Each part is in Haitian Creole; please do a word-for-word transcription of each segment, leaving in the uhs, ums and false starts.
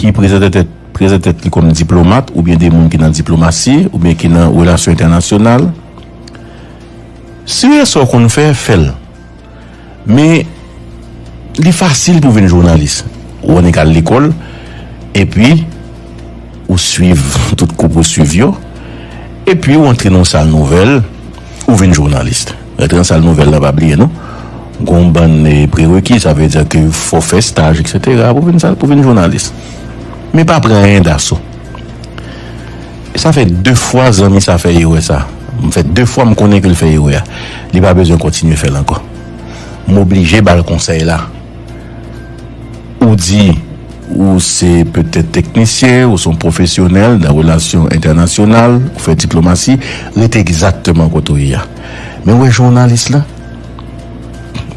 li prezante tèt, prezante tèt li kòm diplomat, oubyen de moun ki nan diplomasi, oubyen ki nan relasyon entènasyonal. Si w e sa w konn fè, fè l. Men, li fasil pou w vin jounalis. Ou annik al lekòl, epi ou swiv tout kou pou swiv yo, epi ou antre nan sal nouvèl, ou vin jounalis. Antre nan sal nouvèl la, pa bliye non. Gon bann eh, prereki, sa vle di ke fò fè staj, et cetera, pou vin, pou vin jounalis. Men pa pran anyen daso. Sa fè de fwa zanmi sa fè erè sa. M fè de fwa m konnen ke l fè erè a. Li pa bezwen kontinye fè l ankò. M oblije ba l konsèy la. Ou di ou se petèt teknisyen, ou se yon pwofesyonèl nan relasyon entènasyonal, ou fè diplomasi, rete egzakteman kote w ye a. Men w wè jounalis la,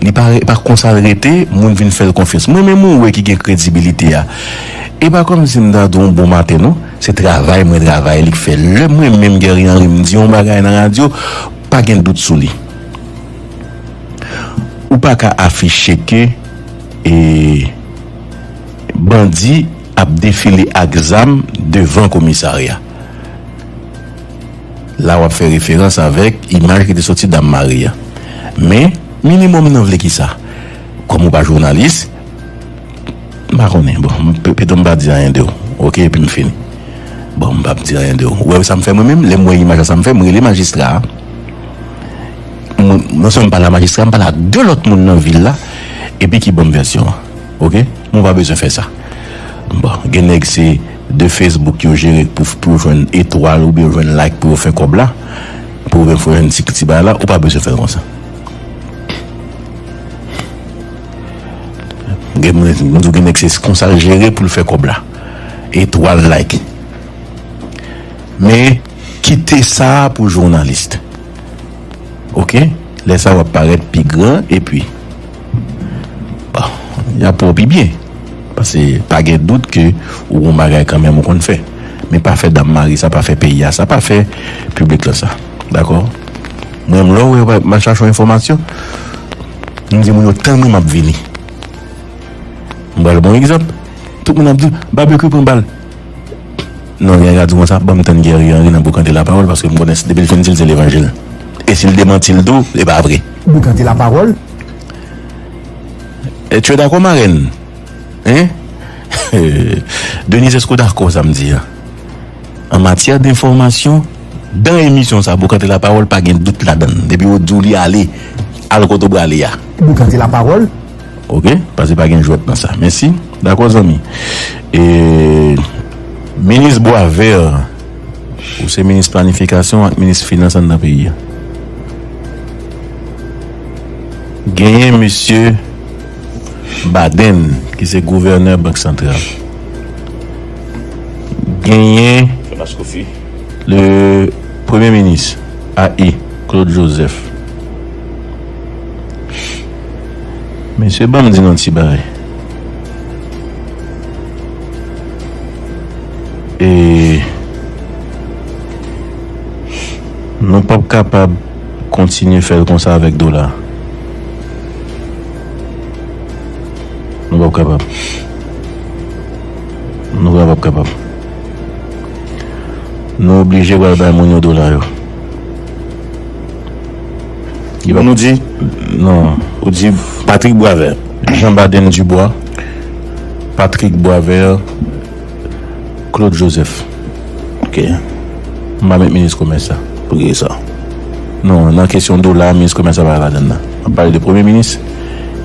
li pa, pa konsa l rete, moun vin fè l konfyans. Mwen menm ou wè ki gen kredibilite a. E pa kòmsi m ta di w yon bon maten non, se travay mwen travay li k fè. Lè mwen menm Guerrier Henry m di yon bagay nan radyo, pa gen dout sou li. Ou pa ka afiche ke e, bandi ap defile ak zam devan komisarya. La w ap fè referans avèk imaj ki te soti Dam Mari a. Men, minimòm nan vle kisa? Kòm ou pa jounalis, m pa konnen. Bon, m pe- petèt m pa di anyen de w. Oke, epi m fini. Bon, m p ap di anyen de w. Ou wè sa m fè mwen menm? Lè m wè imaj la, sa m fè, m rele majistra a. Mwen, non sèlman m pale a majistra, m pale a de lòt moun nan vil la, epi ki ban m vèsyon an. Oke? Mwen pa bezwen fè sa. Bon, gen nèg se de Facebook yo jere pou, pou yo jwenn etwal oubyen yo jwenn like pou yo fè kòb la, pou yo fè jwenn ti, ti bagay la, ou pa bezwen fè l konsa. Gen moun, moun di w gen nèg se konsa l jere pou l fè kòb la. Etwal, like. Men, kite sa a pou jounalis. Oke? Lè sa a w ap parèt pi gran, epi, bon, y ap wè w pi byen. Paske pa gen dout ke ou gon bagay kanmenm ou konn fè. Men pa fè Dam Mari sa, pa fè peyi a sa, pa fè piblik lan sa. Dakò? Mwen menm, lè w wè m al chache yon enfòmasyon, m di moun yo, tann mwen, m ap vini. M pral ba w yon egzanp. Tout moun ap di, Babekyou pran bal. Non, gen nèg k ap di konsa, ban m tann Guerrier Henry nan Boukante Lapawòl, paske m konnen depi l fin di l, se levanjil. E si l demanti l tou, e pa vre. Boukante Lapawòl. E tu es d'accord, marraine? Hein? Denise, èske w dakò sa m di a? An matyè denfòmasyon, dan emisyon sa, Boukante Lapawòl pa gen dout ladan l. Depi yo di w li ale, al kote w prale a. Boukante Lapawòl. Oke? Paske pa gen jwèt nan sa. Mèsi. Dakò, zanmi. E, minis Bwavè, ou se minis planifikasyon ak minis finans anndan peyi a. Genyen mesye Baden, ki se gouvènè Bank Santral. Genyen le premye minis, A E, Claude Joseph. Mesye, ban m di nou yon ti bagay. E nou p ap kapab kontinye fè l konsa avèk dola. Nou p ap kapab. Nou p ap kapab. Nou oblije pral bay moun yo dola yo. Li pa- Nou di? Non. Ou di Patrick Boisvert. Jean Baden Dubois, Patrick Boisvert, Claude Joseph. Ok. M pa met minis komès la. Poukisa? Non, nan kesyon dola, minis komès la pa ladan nan. M ap pale de premye minis,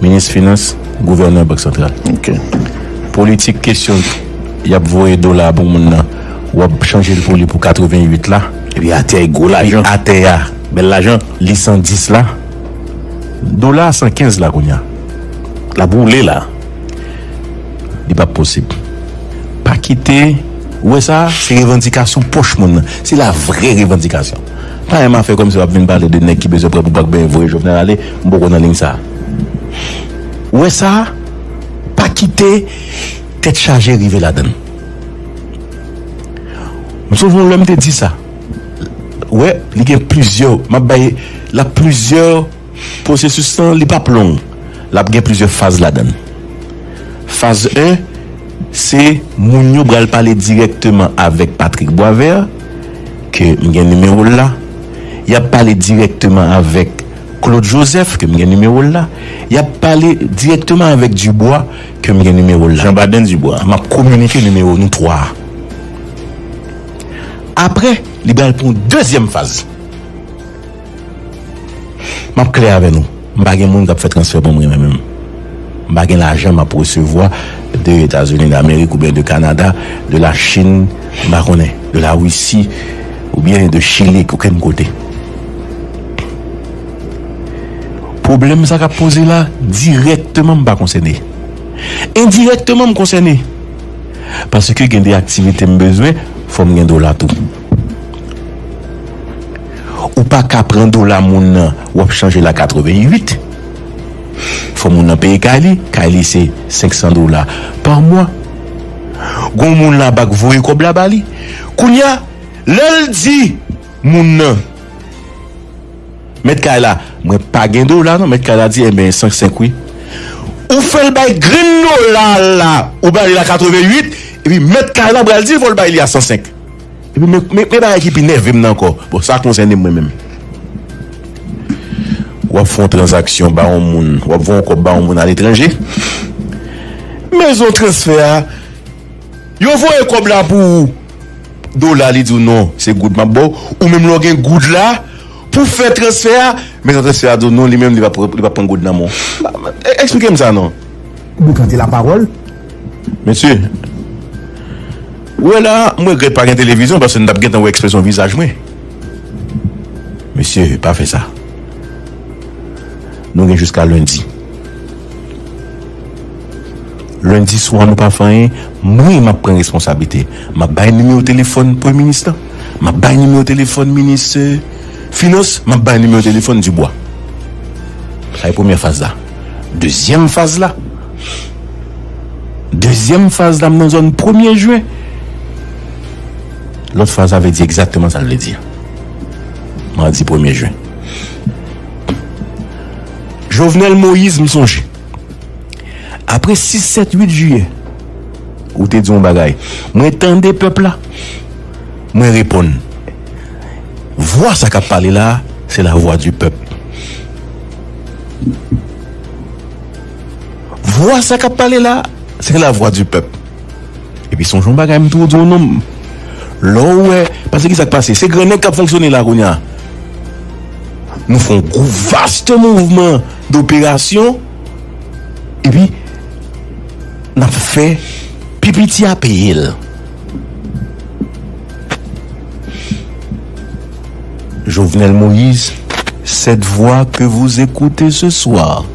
minis finans, gouvènè bank santral. Ok. Politik kesyon y ap voye dola pou moun nan, w ap chanje l pou li pou katreventuit la. Epi atè gwo lajan. Atè a. Bèl lajan. Li san dis la. Dola a san kenz la kounye a. L ap woule la. Li p ap posib. Pa kite, ou wè sa, se revandikasyon pwòch moun nan. Se la vrè revandikasyon. Pa yon afè kòmsi w ap vin pale de nèg ki bezwen pran pou bak benyen voye Jovenel ale, m poko nan liy sa. Ou wè sa, pa kite tèt chaje rive ladan l. M sonje yon lè m te di sa. Ou wè, li gen plizyè, m ap bay, l ap plizyè pwosesis lan, li p ap long. L ap gen plizyè faz ladan l. Faz en, Se moun yo pral pale dirèkteman avèk Patrick Boisvert, ke m gen nimewo l la. Y ap pale dirèkteman avèk Claude Joseph, ke m gen nimewo l la. Y ap pale dirèkteman avèk Dubois, ke m gen nimewo l la. Jean Baden Dubois. M ap kominike nimewo nou twa a. Apre, li pral pran yon dezyèm faz. M ap klè avè nou. M pa gen moun k ap fè transfè pou mwen menm. M pa gen lajan m ap resevwa de Etazini Damerik oubyen de Kanada, de la Chin, m pa konnen, de la Risi, oubyen de Chili, okenn kote. Pwoblèm sa k ap poze la, dirèkteman m pa konsène. Endirèkteman m konsène. Paske gen de aktivite m bezwen, fò m gen dola tou. Ou pa ka pran dola moun nan, w ap chanje l a katreventuit. Fò moun nan peye kay li, kay li se senk san dola pa mwa. Gon moun laba k voye kòb la ba li. Kounye a, lè l di moun nan, mèt kay la, mwen pa gen dola non, mèt kay la di, enben, senk senk wi. Ou fè l bay grenn dola la, ou ba li la katreventuit, epi mèt kay la pral di l fò l bay li a san senk. Epi men, men, men bagay ki pi nève m nan ankò. Bon, sa konsène m mwen menm. W ap fè yon tranzaksyon ba yon moun, w ap voye yon kòb ba yon moun aletranje. Mezon transfè a, yo voye kòb la pou ou. Dola, li di w non, se goud m ap ba w. Ou menm lè w gen goud la, pou fè transfè a, mezon transfè a di w non, li menm li p ap, li p ap pran goud nan men w. Eksplike m sa non. Boukante lapawòl. Mesye, ou wè la, m regrèt pa gen televizyon paske n t ap gentan wè ekspresyon vizaj mwen. Mesye, pa fè sa. Nou gen jiska lendi. Lendi swa nou pa fè anyen, mwen m ap pran responsablite. M ap bay nimewo telefòn premye minis la. M ap bay nimewo telefòn minis, eh, finans. M ap bay nimewo telefòn Dubois. Sa e premyè faz la. Dezyèm faz la. Dezyèm faz la, m nan zòn premye jen. Lòt faz la vle di egzakteman sa l vle di. Madi premye jen. Jovenel Moïse, m sonje. Apre sis, sèt, uit jiyè, ou te di yon bagay. Mwen tande pèp la. Mwen reponn. Vwa sa k ap pale la, se la vwa di pèp. Vwa sa k ap pale la, se la vwa di pèp. Epi sonje yon bagay m tou di w non. Lè w wè, paske ki sa k pase? Se gran nèg k ap fonksyone la kounye a. Nou fè yon gwo vaste mouvman doperasyon, epi n ap fè pi piti a peye l. Jovenel Moïse, cette voix que vous écoutez ce soir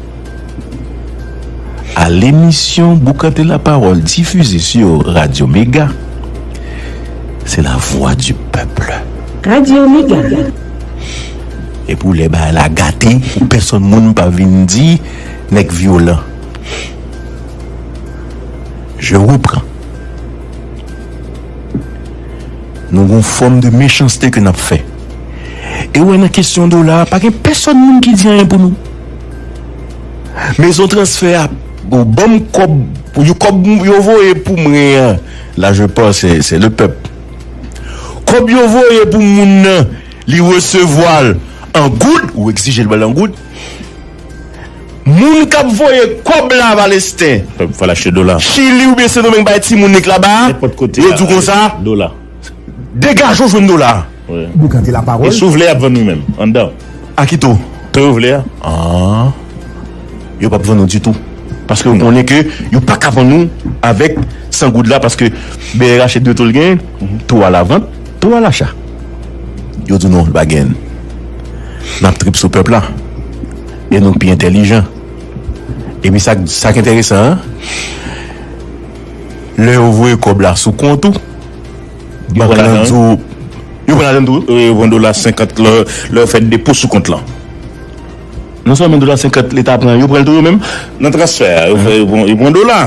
à l'émission Boucantez la parole diffusée sur Radio Méga, c'est la voix du peuple. Radio Méga. E pou lè bagay la gate, pou pèsonn moun pa vin di nèg vyolan. Je reprends. Nou gon fòm de mechanste ke n ap fè. E w wè nan kesyon dola a, pa gen pèsonn moun ki di anyen pou nou. Mezon transfè a, bon, ban m kòb, pou yo kòb yo voye pou mwen an. La je parle, c'est, c'est le peuple. Kòb yo voye pou moun nan, li resevwa l an goud, ou egzije l ba l an goud. Moun k ap voye kòb la, Valesten, fè, fè l achte dola. Chili oubyen Sendomeng bay timoun li k laba a, nenpòt kote yo di w konsa, dola. Degaje w jwenn dola. Wi. Boukante lapawòl. E si w vle, y ap vann wi menm, anndan. A ki to? To yo vle a. Ah. Yo p ap vann ou ditou. Paske yo konnen ke yo pa ka vann ou avèk san goud la, paske B R H se de to l genyen, to a la vant, to a lacha. Yo di w non, li pa genyen. N ap trip sou pèp la. E nou k pi entèlijan. Epi sa, sa k enteresan an, lè yo voye kòb la sou kont ou, bank lan di w, yo pran ladan tou. Wi, yo pran dola senkant lè, lè yo fè depo sou kont lan. Non sèlman dola senkant leta pran, yo pran l tou yo menm. Nan transfè a, yo fè, yo pran, yo pran dola.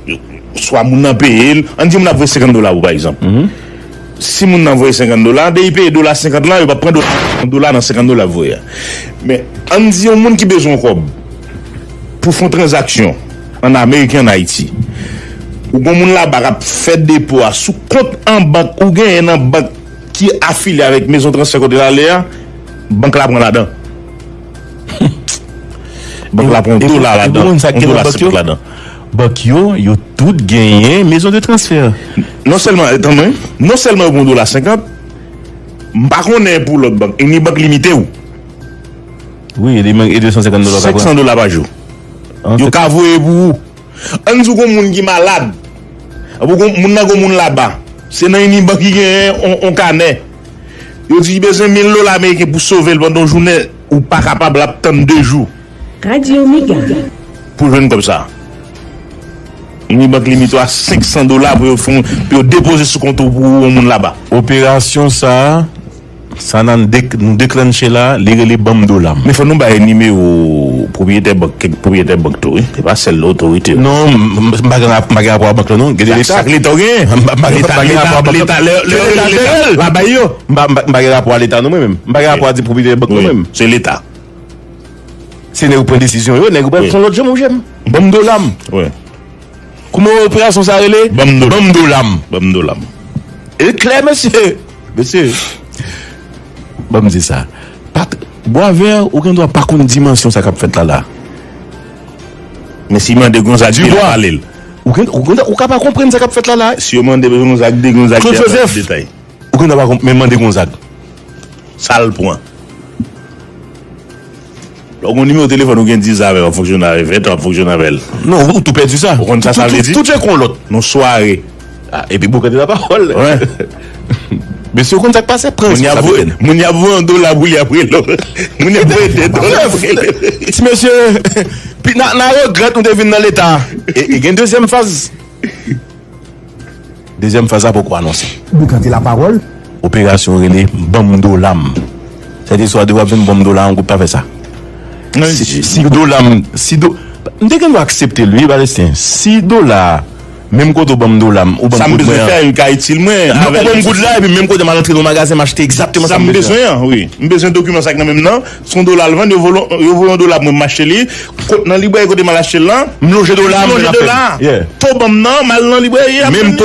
Yo, swa moun nan peye l, ann di moun ap voye senkant dola pou, pa egzanp. Si moun nan voye senkant dola, depi peye dola senkant lan, yo p ap pran dola, dola nan senkant dola voye a. Men, ann di yon moun ki bezwen yon kòb pou fè yon tranzaksyon an Amerik e an Ayiti. Ou gon moun laba k ap fè depo a sou kont an bank ou genyen nan bank ki afilye avèk mezon transfè kote l ale a, bank la pran ladan. Bank la pran yon dola ladan, yon dola senkant ladan. Bank yo, yo tout genyen mezon de transfè. Non sèlman, tann mwen, non sèlman yo pran yon dola senkant, m pa konnen pou lòt bank, Unibank limite w. Wi, e de san senkant dola w ka pran. Senk san dola pa jou. Yo ka voye pou ou. Ann di w gon moun ki malad. Apre gon, moun nan gon moun laba. Se nan Unibank ki genyen on, on kanè. Yo di li bezwen mil dola ameriken pou sove l pandan yon jounen. Ou pa kapab, l ap tann de jou. Radio Mega. Pou jwenn kòb sa. Unibank limite w a senk san dola pou yo fè, pou yo depoze sou kont ou pou yon moun laba. Operasyon sa a, sa nan dek-, nou deklanche la, li rele Banm Dola m. Men fò nou bay nimewo pwopriyetè bank, kèk pwopriyetè bank tou, wi. Se pa sèl otorite yo. Non, m, m, m pa gen rap-, m pa gen rapò a bank la, non. Gen de leta. Sa k leta w genyen? M pa, m pa gen, m pa gen rapò a bank la. Leta, lè, lè, leta, leta, leta, la bay yo. M pa, m pa, m pa gen rapò a leta, non, mwen menm. M pa gen rapò a di pwopriyetè bank, non, mwen menm. Se leta. Se nèg yo pran desizyon yo, nèg yo pral fè yon lòt jan, monchè m. Banm Dola m. Wi. Kouman operasyon sa rele? Banm Dola m. Banm Dola m. Banm Dola m. E klè, mesye. Mesye. Ban m di sa. Pat-, Bwavè, ou gen dwa pa konn dimansyon sa k ap fèt la la. Men si mande Gonzag, li pale l. Ou gen, ou gen, ou ka pa konprann sa k ap fèt la la. Si yo mande Gonzag de Gonzag, Claude Joseph. Detay. Ou gen dwa pa konp-, men mande Gonzag. Sa l pran. Lè w gon nimewo telefòn, ou gen diz avè l, w ap fonksyone avè l, ven tan w ap fonksyone avè l. Non, ou tou pèdi sa. Ou konn sa sa vle di? Tout, tout, tout se kon lòt. Non, sware. Ah, epi bouke de lapawòl. Wi. Mesye, ou konn sa k pase? Pran responsabilite n. Moun y ap voye yon dola pou li ap rele w. Moun y ap voye de dola pou rele w. Ti mesye, pi, n a, n a regrèt nou te vin nan leta. E, e gen dezyèm faz. Dezyèm faz la poko anonse. Boukante lapawòl. Operasyon rele Ban m dola m. Sèt istwa de w ap jwenn ban m dola m, gwoup pa fè sa. Si, si dola m, si do, m te gen dwa aksepte l, wi, Palestin. Si dola, menm kote w ban m dola m, ou ban m goud mwen an. Sa m bezwen fè, li ka itil mwen. Non, ou ban m goud la, epi menm kote m al antre nan magazen, m achte egzakteman sa m bezwen. Sa m bezwen an, wi. M bezwen dokiman sa k nan men m nan. Se yon dola l vann, yo voye, yo voye yon dola pou mwen, m achte li. Kot nan librè kote m al achte l lan, m lonje dola, m lonje dola. To ban m nan, m al nan librè, y ap vann li.